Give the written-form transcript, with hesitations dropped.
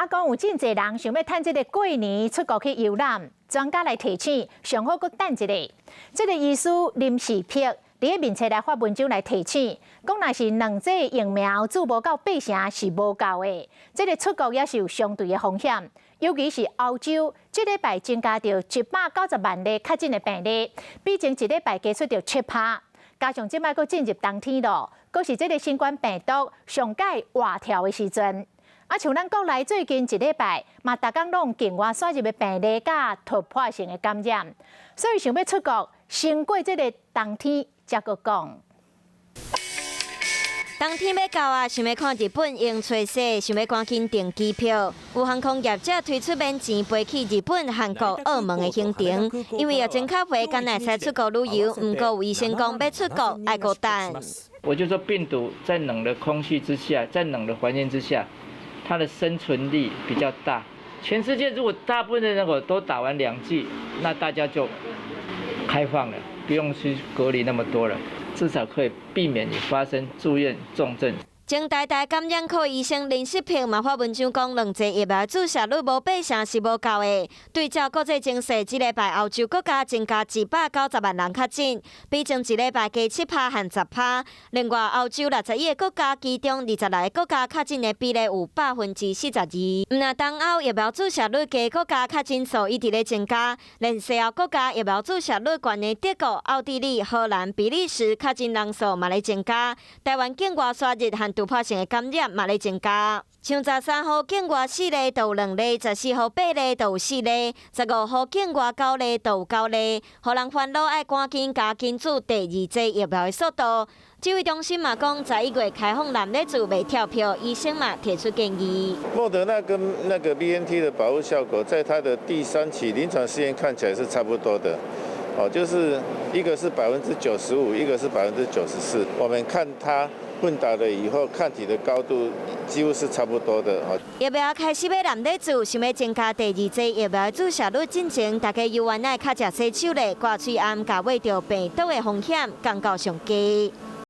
講有真濟人想欲趁這个過年出國去遊覽，專家來提醒，上好閣等一下。這个醫師林時碧佇咧面冊來發文章來提醒，講若是兩劑疫苗注無夠八成是無夠的，這个出國也是有相對的風險。尤其是歐洲，這禮拜增加著190萬例確診的病例，比前一禮拜加出著7趴。加上這擺閣進入冬天咯，閣是這个新冠病毒上蓋活跳的時陣。啊，像咱國內最近一禮拜嘛，逐工攏境外輸入的病例佮突破性的感染，所以想欲出國，先過這个冬天才閣講。冬天欲到啊，想欲看日本用揣勢，想欲趕緊訂機票。有航空業者推出免錢飛去日本、韓國、澳門的行程，因為疫情較緩，敢會使出國旅遊。毋過有醫生講，欲出國愛閣等。我就說病毒在冷的空氣之下，在冷的環境之下，它的生存力比較大。全世界如果大部分的人口都打完兩劑，那大家就開放了，不用去隔離那麼多了。至少可以避免你發生住院重症。前台大感染科醫生林世平嘛發文章講，兩劑疫苗注射率無八成是無夠的。對照國際情勢，這禮拜歐洲國家增加190萬人確診，比前一禮拜加7趴和10趴。另外，歐洲61個國家其中26個國家確診的比例有42%。毋但東歐疫苗注射率低國家確診數一直咧增加，連西歐國家疫苗注射率懸的德國、奧地利、荷蘭、比利時確診人數嘛咧增加。台灣境外輸入和突破性的感染嘛咧增加，像13號境外四例就有兩例，14號八例就有四例，15號境外九例就有九例，予人煩惱愛趕緊加緊注第二劑疫苗的速度。指揮中心嘛講，11月開放濫咧注袂跳票，醫生嘛提出建議。莫德納跟那個 BNT 的保護效果，在它的第三期臨床試驗看起來是差不多的，哦，就是一個是95%，一個是94%。我們看它混打了以後，抗體的高度幾乎是差不多的。疫苗開始欲濫咧注，想欲增加第二劑疫苗注射率進前，大家猶原愛較濟洗手咧，掛喙罨，共冒著病毒的風險降到上低。